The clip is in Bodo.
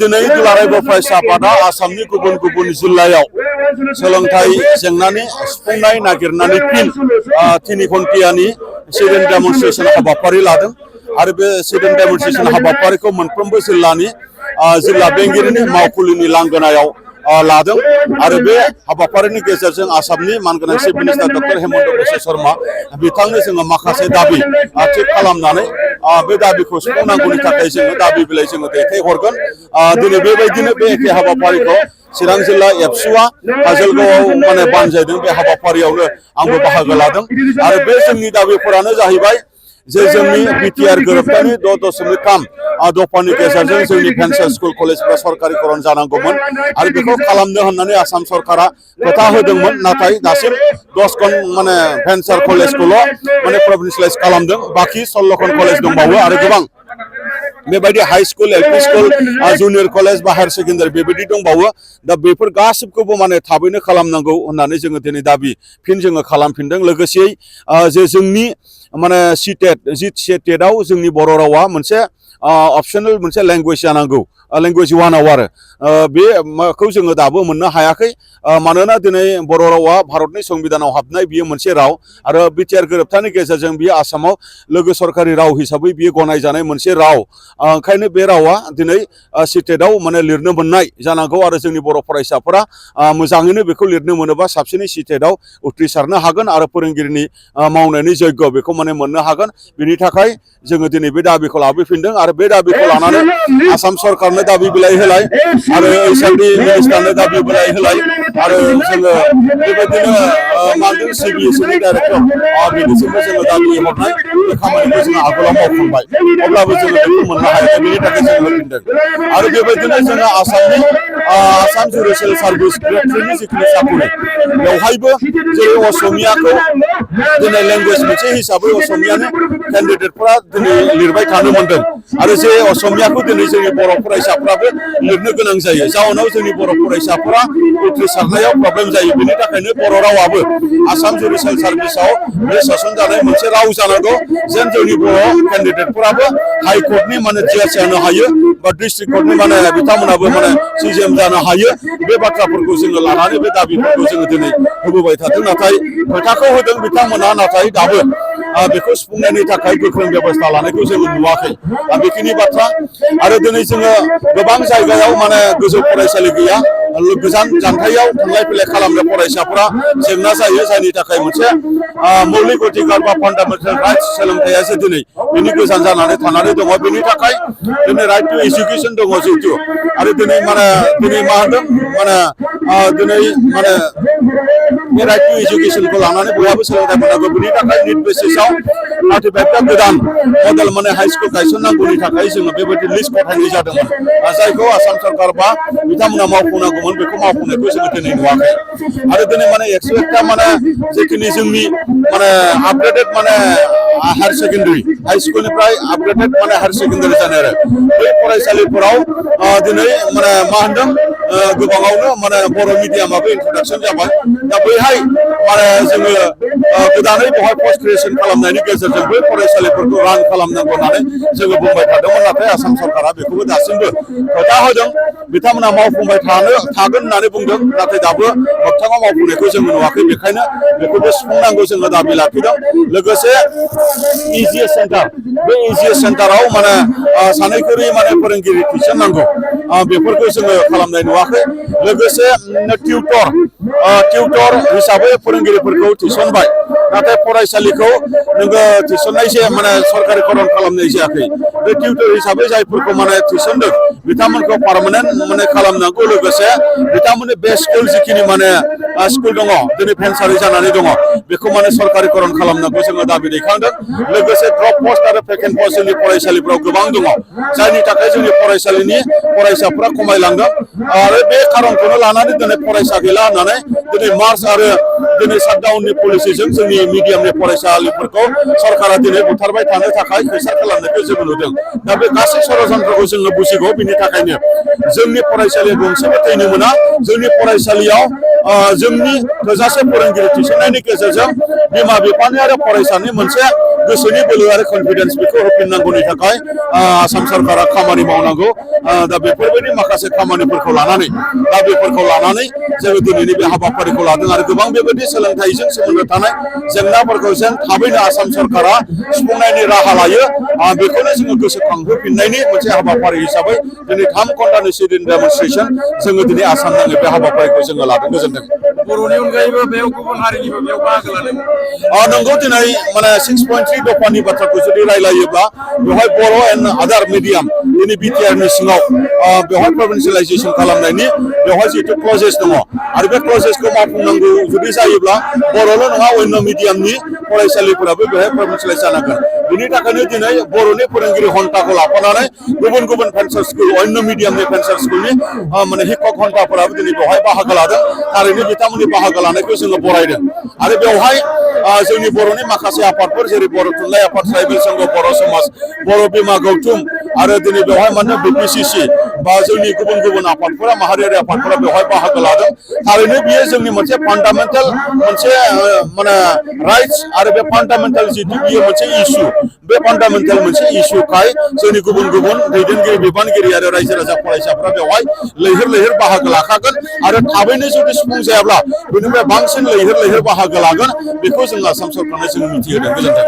दिनै दुलाराय बर' फरायसा आफादा आसामनि गुबुन गुबुन जिल्लायाव सोलोंथाइ जेंनानि सुफुंनाय नागिरनानै फिन 3 घन्टानि सिडेन डेमनस्ट्रेशन हाबाफारि लादों आरो बे सिडेन डेमनस्ट्रेशन हाबाफारिखौ मोनफ्रोमबो जिल्लानि जिल्ला बेंगिरिनि मावखुलिनि लांगोनायाव लादों आरो बे हाबाफारिनि गेजेरजों आसामनि मानगोनां chief minister doctor Hemant Biswa Sharma बिथांनो जोङो माखासे दाबि थि खालामनानै बे दाबिखौ सुफुंनांगौनि थाखाय जोङो दाबि बिलाइ जोङो दैथायहरगोन। दिनै बेबायदिनो बे एखे हाबाफारिखौ चिरां जिल्ला एबसुआ काजलगावआव माने बानजायदों। बे हाबाफारियावनो आंबो बाहागो लादों आरो बे जोंनि दाबिफोरानो जाहैबाय जे जोंनि बिटिआर गोरोबथानि 6.3 दफानि गेजेरजों जोंनि भेन्सार स्कुल कलेजफोरा सरकारिकरन जानांगौमोन आरो बेखौ खालामनो होननानै आसाम सरकारा खोथा होदोंमोन, नाथाय दासिम 10 माने भेन्सार कलेजखौल' माने प्रभिन्सियेलाइज खालामदों। बाखि 16 कलेज दंबावो आरो गोबां बेबायदि high school, LP school, junior college बा हायर सेकेन्डारि बेबायदि दंबावो। दा बेफोर गासिबखौबो माने थाबैनो खालामनांगौ होननानै जोङो दिनै दाबि फिन जोङो खालामफिनदों। लोगोसेयै जे जोंनि माने सिटेटआव जोंनि बर' रावा मोनसे अपसनेल मोनसे लेंगुवेज जानांगौ, लेंगुवेज 1आव आरो बेखौ जोङो दाबो मोननो हायाखै। मानोना दिनै बर' रावा भारतनि संबिधानाव हाबनाय बियो मोनसे राव आरो बिटिआर गोरोबथानि गेजेरजों बियो आसामाव लोगो सरकारि राव हिसाबै बियो गनायजानाय मोनसे राव। ओंखायनो बे रावा दिनै सिटेटआव माने लिरनो मोननाय जानांगौ आरो जोंनि बर' फरायसाफोरा मोजाङैनो बेखौ लिरनो मोनोबा साबसिनै सिटेटआव उथ्रिसारनो हागोन आरो फोरोंगिरिनि मावनायनि जग्य बेखौ माने मोननो हागोन। बिनि थाखाय जोङो दिनै बे दाबिखौ लाबोफिनदों आरो बे दाबिखौ लानानै आसाम सरकारनो दाबि बिलाइ होलाय आरो एसआरडि मिनिस्टारनो दाबि बिलाइ होलाय आरो जोङो बेबायदिनो मानदों सिबिएसइनि डाइरेक्टर बिनिसिमबो जोङो दाबि हरनाय बे खामानिखौ जोङो आगोलाव मावखांबाय, अब्लाबो जोङो बेखौ मोननो हायाखै। बेनि थाखाय जोङो होफिनदों आरो बेबायदिनो जोङो आसामनि आसाम जुडिसियेल सार्भिस ग्रेड 3नि जिखिनि साकरि बेवहायबो जेरै असमियाखौ दिनै लेंगुवेज मोनसे हिसाबै असमियानि केन्डिडेटफोरा दिनै लिरबाय थानो मोनदों आरो जे असमियाखौ दिनै जोंनि बर' फरायसाफ्राबो लिरनो गोनां जायो। जाउनाव जोंनि बर' फरायसाफोरा उथ्रिसारनायाव प्रब्लेम जायो। बेनि थाखायनो बर' रावाबो आसाम जुडिसियेल सार्भिसाव बे सोसनजानाय मोनसे राव जानांगौ, जेन जोंनि बर' केन्डिडेटफोराबो हाइकर्टनि माने जाज जानो हायो बा डिस्ट्रिक्ट कर्टनि माने बिथांमोनाबो माने सिजिएम जानो हायो। बे बाथ्राफोरखौ जोङो लानानै बे दाबिफोरखौ जोङो दिनै होबोबाय थादों। नाथाय खोथाखौ होदों बिथांमोना, नाथाय दाबो बेखौ सुफुंनायनि थाखाय गोख्रों बेबस्था लानायखौ जोङो नुवाखै। बेखिनि बाथ्रा आरो दिनै जोङो गोबां जायगायाव माने गोजौ फरायसालि गैया, गोजान जानथायाव थांलाय फैलाय खालामनो फरायसाफोरा जेंना जायो, जायनि थाखाय मोनसे मौलिक अधिकार बा फान्डामेन्टेल राइट्स सोलोंथाइयासो दिनै बिनि गोजान जानानै थानानै दङ। बेनि थाखाय दिनै राइट टु एजुकेसन दङ जिहेतु आरो दिनै मा होनदों दिनै बे राइट टु एजुकेसनखौ लानानै बयहाबो सोलोंथाइ मोननांगौ। बेनि थाखाय निट बेसिसआव 35टा गोदान मडेल माने हाइ स्कुल गायसननांगौनि थाखाय जोङो बेबायदि लिस्ट गथायनाय जादोंमोन, जायखौ आसाम सरकार बा बिथांमोना मावफुंनांगौमोन बेखौ मावफुंनायखौ जोङो दिनै नुवाखै। आरो दिनै माने 101टा माने जिखिनि जोंनि माने आपग्रेडेड माने हायार सेकेन्डारि हाइ स्कुलनिफ्राय आपग्रेडेड माने हायार सेकेन्डारि जानाय आरो बे फरायसालिफोराव दिनै माने मा होनदों गोबाङावनो माने बर' मिडियामाबो इन्ट्रडाक्सन जाबाय। दा बैहाय माने जोङो गोदानै बेवहाय पस्ट ग्रेजुएसन खालामनायनि गेजेरजों बै फरायसालिफोरखौ रान खालामनांगौ होननानै जोङो बुंबाय थादोंमोन। नाथाय आसाम सरकारा बेखौबो दासिमबो खोथा होदों, बिथांमोना मावफुंबाय थागोन होननानै बुंदों, नाथाय दाबो मोगथाङाव मावफुंनायखौ जोङो नुवाखै। बेखायनो बेखौबो सुफुंनांगौ जोङो दाबि लाखिदों। लोगोसे इजिएस सेन्टार, बे इजिएस सेन्टाराव माने सानैखुरि माने फोरोंगिरि थिसननांगौ, बेफोरखौ जोङो खालामनाय नुवाखै। लोगोसे टिउटर हिसाबै फोरोंगिरिफोरखौ थिसनबाय, नाथाय फरायसालिखौ नोङो थिसननायसो माने सरकारिकरन खालामनाय जायाखै। बे टिउटर हिसाबै जायफोरखौ माने थिसनदों बिथांमोनखौ पार्मानेन्ट माने खालामनांगौ। लोगोसे बिथांमोननि बे स्कुल जिखिनि माने स्कुल दङ दिनै भेन्सारि जानानै दङ बेखौ माने सरकारिकरन खालामनांगौ जोङो दाबि दैखांदों। लोगोसे ड्रप पस्ट आरो भेकेन्ट पस्ट जोंनि फरायसालिफ्राव गोबां दङ, जायनि थाखाय जोंनि फरायसालिनि फरायसाफ्रा खमायलांदों आरो बे खारनखौनो लानानै दिनै फरायसा गैला होननानै दिनै मार्च आरो दिनै शाटडाउननि पलिसिजों जोंनि मिडियामनि फरायसालिफोरखौ सरकारा दिनै बुथारबाय थानो थाखाय खैसार खालामनायखौ जोङो नुदों। दा बे गासै षड़यन्त्रखौ जोङो बुजिगौ। बिनि थाखायनो जोंनि फरायसालिया गंसेबो थैनो मोना। जोंनि फरायसालियाव जोंनि थोजासे फोरोंगिरि थिसननायनि गेजेरजों बिमा बिफानि आरो फरायसानि मोनसे गोसोनि बोलो आरो कनफिडेन्स बेखौ होफिननांगौनि थाखाय आसाम सरकारा खामानि मावनांगौ दा बेफोरबायदि माखासे खामानिफोरखौ लानानै जोङो दिनैनि बे हाबाफारिखौ लादों आरो गोबां बेबायदि सोलोंथाइजों सोमोन्दो थानाय जेंनाफोरखौ जेन थाबैनो आसाम सरकारा सुफुंनायनि राहा लायो बेखौनो जोङो गोसोखांहोफिननायनि मोनसे हाबाफारि हिसाबै दिनै 3 घन्टानि सिडिन डेमनस्ट्रेसन जोङो दिनै आसाम नाङै बे हाबाफारिखौ जोङो लादों गोजोनथों बर'नि अनगायैबो बेयाव गुबुन हारिनिबो बेयाव बाहागो लादों नंगौ दिनै माने 6.3 दफानि बाथ्राखौ जुदि रायलायोब्ला बेवहाय बर' एन्ड आदार मिडियाम दिनै बिटिआरनि सिङाव बेवहाय प्रभिन्सियेलाइजेसन खालामनायनि बेवहाय जिहेतु क्लजेस दङ आरो बे क्लजेसखौ मावफुंनांगौ जुदि जायोब्ला बर'ल' नङा अन्य मिडियामनि फरायसालिफोराबो बेवहाय प्रभिन्सियेलाइज जानांगोन बिनि थाखायनो दिनै बर'नि फोरोंगिरि घन्टाखौ लाफानानै गुबुन गुबुन फेन्सार स्कुल अन्य मिडियामनि फेन्सार स्कुलनि माने हिक्षक घन्टाफोराबो दिनै बेवहाय बाहागो लादों थारैनो बिथांमोननि बाहागो लानायखौ जोङो बरायदों आरो बेवहाय जोंनि बर'नि माखासे आफादफोर जेरै बर' थुनलाइ आफाद ट्राइबेल संघ बर' समाज बर' बिमा गौथुम आरो दिनै बेवहाय माने बिपिसिसि बा जोंनि गुबुन गुबुन आफादफोरा माहारियारि आफादफोरा बेवहाय बाहागो लादों थारैनो बियो जोंनि मोनसे फान्डामेन्टेल मोनसे माने राइट्स आरो बे फान्डामेन्टेल जितु बियो मोनसे इस्यु बे फान्डामेन्टेल मोनसे इस्युखाय जोंनि गुबुन गुबुन दैदेनगिरि बिबानगिरि आरो रायजो राजा फरायसाफोरा बेवहाय लैहोर लैहोर बाहागो लाखागोन आरो थाबैनो जुदि सुफुं जायाब्ला बेनिफ्राय बांसिन लैहोर लैहोर बाहागो लागोन बेखौ जों आसाम सरकारनो जों मिथिहोदों गोजोनथों